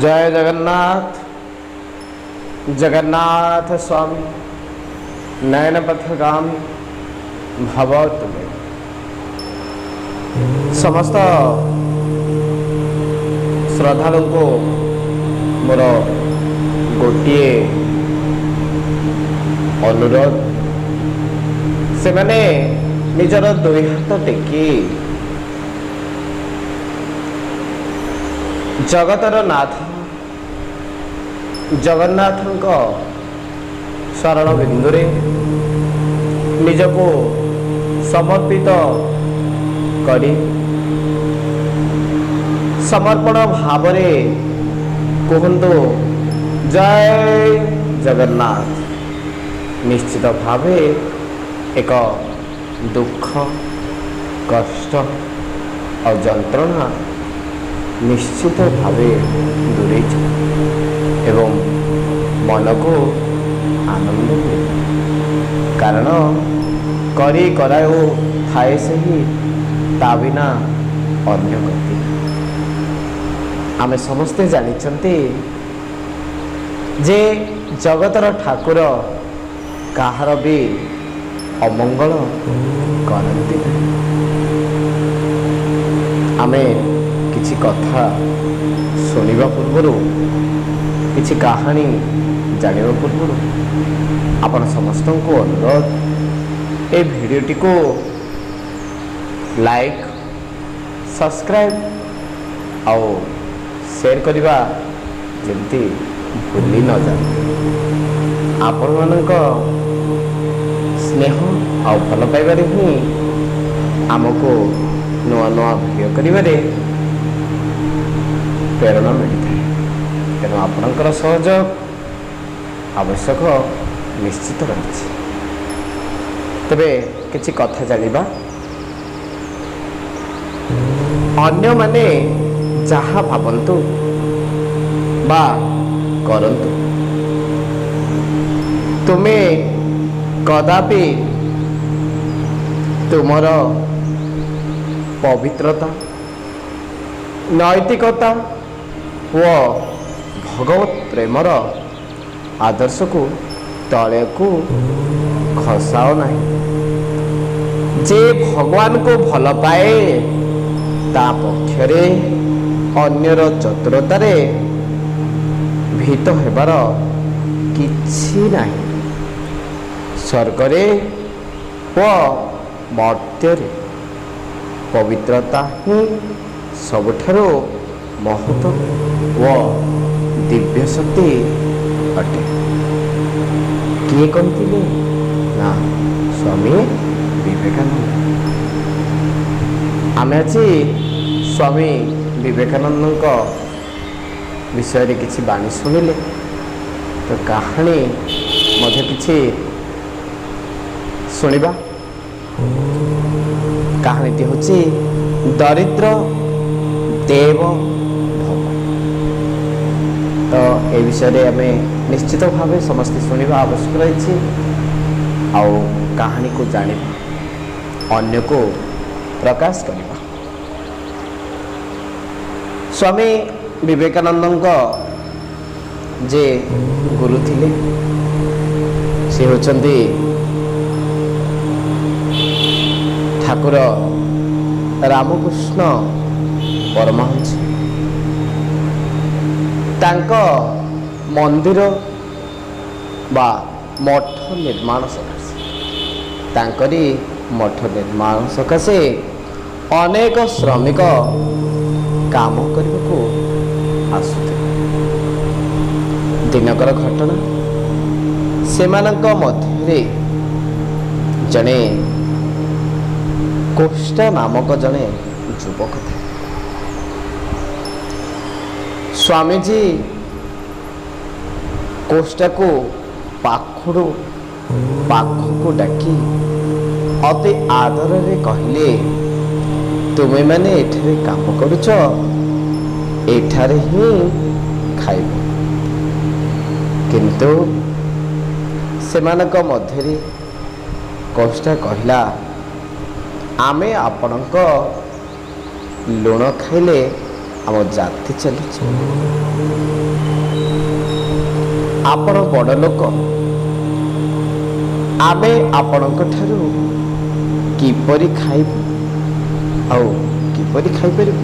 ଜୟ ଜଗନ୍ନାଥ। ଜଗନ୍ନାଥ ସ୍ୱାମୀ ନୟନ ପଥଗାମୀ ଭବ ତୁମେ। ସମସ୍ତ ଶ୍ରଦ୍ଧାଳୁଙ୍କୁ ମୋର ଗୋଟିଏ ଅନୁରୋଧ, ସେମାନେ ନିଜର ଦୁଇ ହାତ ଟେକି ଜଗତର ନାଥ ଜଗନ୍ନାଥଙ୍କ ଶରଣ ବିନ୍ଦୁରେ ନିଜକୁ ସମର୍ପିତ କରି ସମର୍ପଣ ଭାବରେ କୁହନ୍ତୁ, ଜୟ ଜଗନ୍ନାଥ। ନିଶ୍ଚିତ ଭାବେ ଏକ ଦୁଃଖ, କଷ୍ଟ ଆଉ ଯନ୍ତ୍ରଣା ନିଶ୍ଚିତ ଭାବେ ଦୂରେଇ ଯିବ ଏବଂ ମନକୁ ଆନନ୍ଦ ମିଳିବ। କାରଣ କରି କରାଉ ଥାଏ ସେହି, ତା ବିନା ଅନ୍ୟ ଗତି। ଆମେ ସମସ୍ତେ ଜାଣିଛନ୍ତି ଯେ ଜଗତର ଠାକୁର କାହାର ବି ଅମଙ୍ଗଳ କରନ୍ତି ନାହିଁ। ଆମେ କିଛି କଥା ଶୁଣିବା ପୂର୍ବରୁ, କିଛି କାହାଣୀ ଜାଣିବା ପୂର୍ବରୁ ଆପଣ ସମସ୍ତଙ୍କୁ ଅନୁରୋଧ, ଏ ଭିଡ଼ିଓଟିକୁ ଲାଇକ୍, ସବସ୍କ୍ରାଇବ୍ ଆଉ ସେୟାର କରିବା ଯେମିତି ଭୁଲି ନ ଯାଆନ୍ତି। ଆପଣମାନଙ୍କ ସ୍ନେହ ଆଉ ଭଲ ପାଇବାରେ ହିଁ ଆମକୁ ନୂଆ ନୂଆ ଭିଡ଼ିଓ କରିବାରେ ପ୍ରେରଣା ମିଳିଥାଏ। ତେଣୁ ଆପଣଙ୍କର ସହଯୋଗ ଆବଶ୍ୟକ ନିଶ୍ଚିତ ରହିଛି। ତେବେ କିଛି କଥା ଜାଣିବା। ଅନ୍ୟମାନେ ଯାହା ଭାବନ୍ତୁ ବା କରନ୍ତୁ, ତୁମେ କଦାପି ତୁମର ପବିତ୍ରତା, ନୈତିକତା ଓ ଭଗବତ ପ୍ରେମର ଆଦର୍ଶକୁ ତଳକୁ ଖସାଅ ନାହିଁ। ଯେ ଭଗବାନଙ୍କୁ ଭଲ ପାଏ, ତା ପକ୍ଷରେ ଅନ୍ୟର ଚତୁରତାରେ ଭୀତ ହେବାର କିଛି ନାହିଁ। ସ୍ୱର୍ଗରେ ଓ ମର୍ତ୍ତ୍ୟରେ ପବିତ୍ରତା ହିଁ ସବୁଠାରୁ ମହତ ଓ ଦିବ୍ୟ ଶକ୍ତି ଅଟେ। କିଏ କହିଥିଲେ ନା ସ୍ୱାମୀ ବିବେକାନନ୍ଦ। ଆମେ ଆଜି ସ୍ୱାମୀ ବିବେକାନନ୍ଦଙ୍କ ବିଷୟରେ କିଛି ବାଣୀ ଶୁଣିଲେ, ତ କାହାଣୀ ମଧ୍ୟ କିଛି ଶୁଣିବା। କାହାଣୀଟି ହେଉଛି ଦରିଦ୍ର ଦେବ ଭବ। ତ ଏ ବିଷୟରେ ଆମେ ନିଶ୍ଚିତ ଭାବେ ସମସ୍ତେ ଶୁଣିବା ଆବଶ୍ୟକ ରହିଛି ଆଉ କାହାଣୀକୁ ଜାଣିବା, ଅନ୍ୟକୁ ପ୍ରକାଶ କରିବା। ସ୍ୱାମୀ ବିବେକାନନ୍ଦଙ୍କ ଯେ ଗୁରୁ ଥିଲେ, ସେ ହେଉଛନ୍ତି ଠାକୁର ରାମକୃଷ୍ଣ ପରମହଂସ। ତାଙ୍କ ମନ୍ଦିର ବା ମଠ ନିର୍ମାଣ ସକାଶେ, ତାଙ୍କରି ମଠ ନିର୍ମାଣ ସକାଶେ ଅନେକ ଶ୍ରମିକ କାମ କରିବାକୁ ଆସୁଥିଲେ। ଦିନକର ଘଟଣା, ସେମାନଙ୍କ ମଧ୍ୟରେ ଜଣେ କୋଷ୍ଟା ନାମକ ଜଣେ ଯୁବକ ଥିଲେ। ସ୍ୱାମୀଜୀ କୋଷ୍ଟାକୁ ପାଖରୁ ପାଖକୁ ଡାକି ଅତି ଆଦରରେ କହିଲେ, ତୁମେମାନେ ଏଠାରେ କାମ କରୁଛ, ଏଠାରେ ହିଁ ଖାଇବ। କିନ୍ତୁ ସେମାନଙ୍କ ମଧ୍ୟରେ କୋଷ୍ଟା କହିଲା, ଆମେ ଆପଣଙ୍କ ଲୁଣ ଖାଇଲେ ଆମ ଜାତି ଚାଲିଛି। ଆପଣ ବଡ଼ ଲୋକ, ଆମେ ଆପଣଙ୍କ ଠାରୁ କିପରି ଖାଇବୁ ଆଉ କିପରି ଖାଇପାରିବୁ?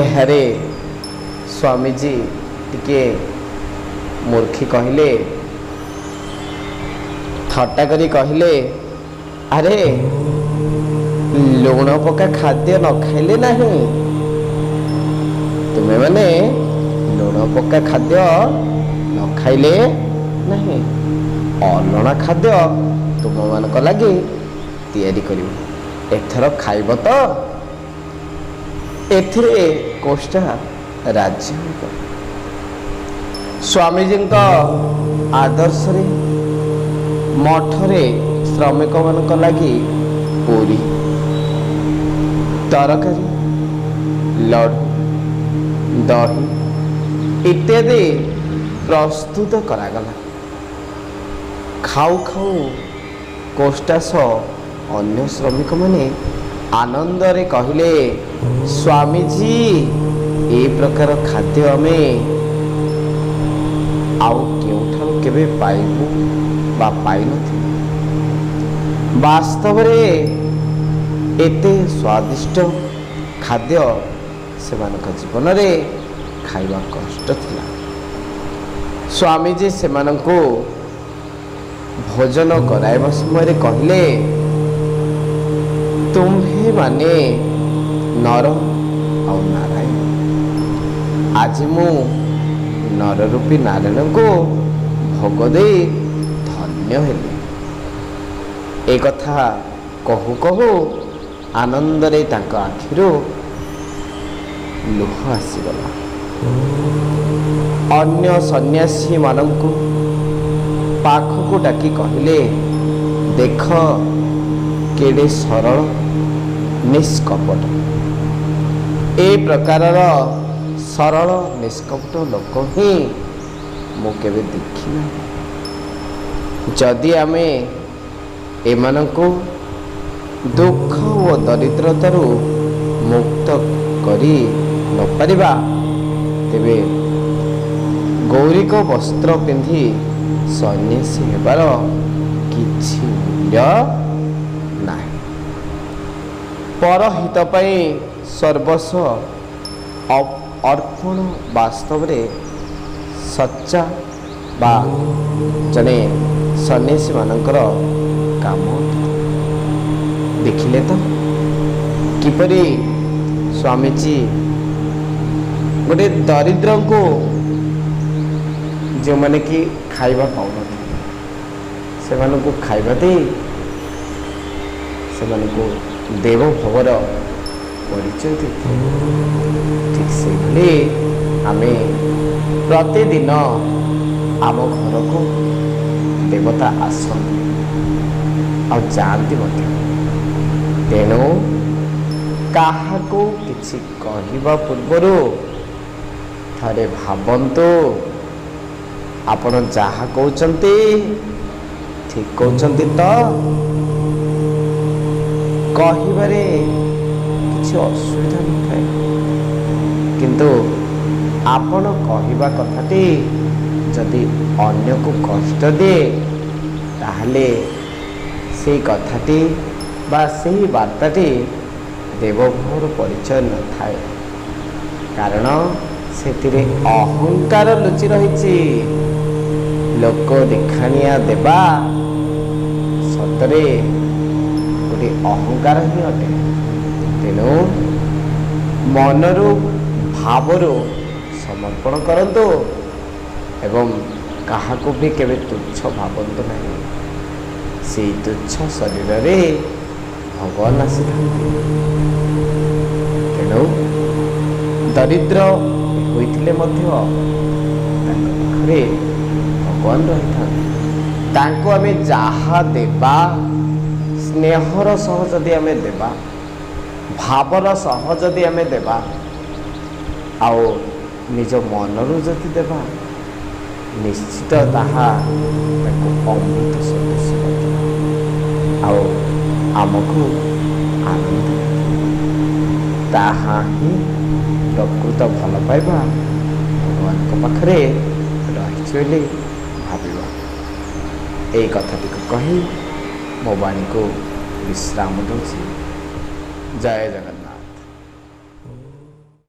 ଏହାରେ ସ୍ୱାମୀଜୀ ଟିକେ ମୂର୍ଖୀ କହିଲେ, ଥଟ୍ଟା କରି କହିଲେ, ଆରେ ଲୁଣ ପକା ଖାଦ୍ୟ ନ ଖାଇଲେ ନାହିଁ, ତୁମେମାନେ ଲୁଣ ପକା ଖାଦ୍ୟ ନ ଖାଇଲେ ନାହିଁ, ଅଲଣା ଖାଦ୍ୟ ତୁମମାନଙ୍କ ଲାଗି ତିଆରି କରିବୁ, ଏଥର ଖାଇବ ତ? ଏଥିରେ କୋଷ୍ଠା ରାଜି ହୋଇଗଲା। ସ୍ୱାମୀଜୀଙ୍କ ଆଦର୍ଶରେ ମଠରେ ଶ୍ରମିକମାନଙ୍କ ଲାଗି ପୁରୀ, ତରକାରୀ, ଲଡ଼ୁ, ଦହି ଇତ୍ୟାଦି ପ୍ରସ୍ତୁତ କରାଗଲା। ଖାଉ ଖାଉ କୋଷ୍ଠା ସହ ଅନ୍ୟ ଶ୍ରମିକମାନେ ଆନନ୍ଦରେ କହିଲେ, ସ୍ୱାମୀଜୀ, ଏ ପ୍ରକାର ଖାଦ୍ୟ ଆମେ ଆଉ କେଉଁଠାରୁ କେବେ ପାଇବୁ ବା ପାଇନଥିଲୁ। ବାସ୍ତବରେ ଏତେ ସ୍ୱାଦିଷ୍ଟ ଖାଦ୍ୟ ସେମାନଙ୍କ ଜୀବନରେ ଖାଇବା କଷ୍ଟ ଥିଲା। ସ୍ୱାମୀଜୀ ସେମାନଙ୍କୁ ଭୋଜନ କରାଇବା ସମୟରେ କହିଲେ, ତୁମ୍ଭେମାନେ ନର ଆଉ ନାରାୟଣ। ଆଜି ମୁଁ ନରରୂପୀ ନାରାୟଣଙ୍କୁ ଭୋଗ ଦେଇ ଧନ୍ୟ ହେଲି। ଏ କଥା କହୁ କହୁ ଆନନ୍ଦରେ ତାଙ୍କ ଆଖିରୁ ଲୁହ ଆସିଗଲା। ଅନ୍ୟ ସନ୍ନ୍ୟାସୀମାନଙ୍କୁ ପାଖକୁ ଡାକି କହିଲେ, ଦେଖ କେଡ଼େ ସରଳ, ନିଷ୍କପଟ। ଏ ପ୍ରକାରର ସରଳ ନିଷ୍କପଟ ଲୋକ ହିଁ ମୁଁ କେବେ ଦେଖିନାହିଁ। ଯଦି ଆମେ ଏମାନଙ୍କୁ ଦୁଃଖ ଓ ଦରିଦ୍ରତାରୁ ମୁକ୍ତ କରି ନପାରିବା, ତେବେ ଗୌରିକ ବସ୍ତ୍ର ପିନ୍ଧି ସନ୍ନ୍ୟାସୀ ହେବାର କିଛି ମୂଲ୍ୟ ନାହିଁ। ପରହିତ ପାଇଁ ସର୍ବସ୍ୱ ଅର୍ପଣ ବାସ୍ତବରେ ସଚ୍ଚା ବା ଜଣେ ସନ୍ନ୍ୟାସୀମାନଙ୍କର କାମ। ଦେଖିଲେ ତ କିପରି ସ୍ୱାମୀଜୀ ଗୋଟେ ଦରିଦ୍ରଙ୍କୁ, ଯେଉଁମାନେ କି ଖାଇବା ପାଉନଥିଲେ, ସେମାନଙ୍କୁ ଖାଇବା ଦେଇ ସେମାନଙ୍କୁ ଦେବ ଭବର ପରିଚୟ ଦେଇଥିଲେ। ଠିକ୍ ସେଇଭଳି ଆମେ ପ୍ରତିଦିନ ଆମ ଘରକୁ ଦେବତା ଆସନ୍ତି ଆଉ ଯାଆନ୍ତି ମଧ୍ୟ। ତେଣୁ କାହାକୁ କିଛି କହିବା ପୂର୍ବରୁ ଥରେ ଭାବନ୍ତୁ, ଆପଣ ଯାହା କହୁଛନ୍ତି ଠିକ୍ କହୁଛନ୍ତି ତ? କହିବାରେ କିଛି ଅସୁବିଧା ନଥାଏ, କିନ୍ତୁ ଆପଣ କହିବା କଥାଟି ଯଦି ଅନ୍ୟକୁ କଷ୍ଟ ଦିଏ, ତାହେଲେ ସେଇ କଥାଟି ବା ସେହି ବାର୍ତ୍ତାଟି ଦେବଭବର ପରିଚୟ ନଥାଏ, କାରଣ ସେଥିରେ ଅହଙ୍କାର ଲୁଚି ରହିଛି। ଲୋକ ଦେଖାଣିଆ ଦେବା ସତରେ ଗୋଟିଏ ଅହଙ୍କାର ହିଁ ଅଟେ। ତେଣୁ ମନରୁ ଭାବରୁ ସମର୍ପଣ କରନ୍ତୁ ଏବଂ କାହାକୁ ବି କେବେ ତୁଚ୍ଛ ଭାବନ୍ତୁ ନାହିଁ। ସେଇ ତୁଚ୍ଛ ଶରୀରରେ ଭଗବାନ ଆସିଥାନ୍ତି। ତେଣୁ ଦରିଦ୍ର ହୋଇଥିଲେ ମଧ୍ୟ ତାଙ୍କ ପାଖରେ ଭଗବାନ ରହିଥାନ୍ତି। ତାଙ୍କୁ ଆମେ ଯାହା ଦେବା, ସ୍ନେହର ସହ ଯଦି ଆମେ ଦେବା, ଭାବର ସହ ଯଦି ଆମେ ଦେବା, ଆଉ ନିଜ ମନରୁ ଯଦି ଦେବା, ନିଶ୍ଚିତ ତାହା ତାକୁ ଅମୃତ ସଦୃଶ ଲାଗିବ ଆଉ ଆମକୁ ଆନନ୍ଦ ଲାଗିବ। ତାହା ହିଁ ପ୍ରକୃତ ଭଲ ପାଇବା ଭଗବାନଙ୍କ ପାଖରେ ରହିଛି ବୋଲି ଭାବିବା। ଏଇ କଥାଟିକୁ କହି ମୋ ବାଣୀକୁ ବିଶ୍ରାମ ଦେଉଛି। ଜୟ ଜଗନ୍ନାଥ।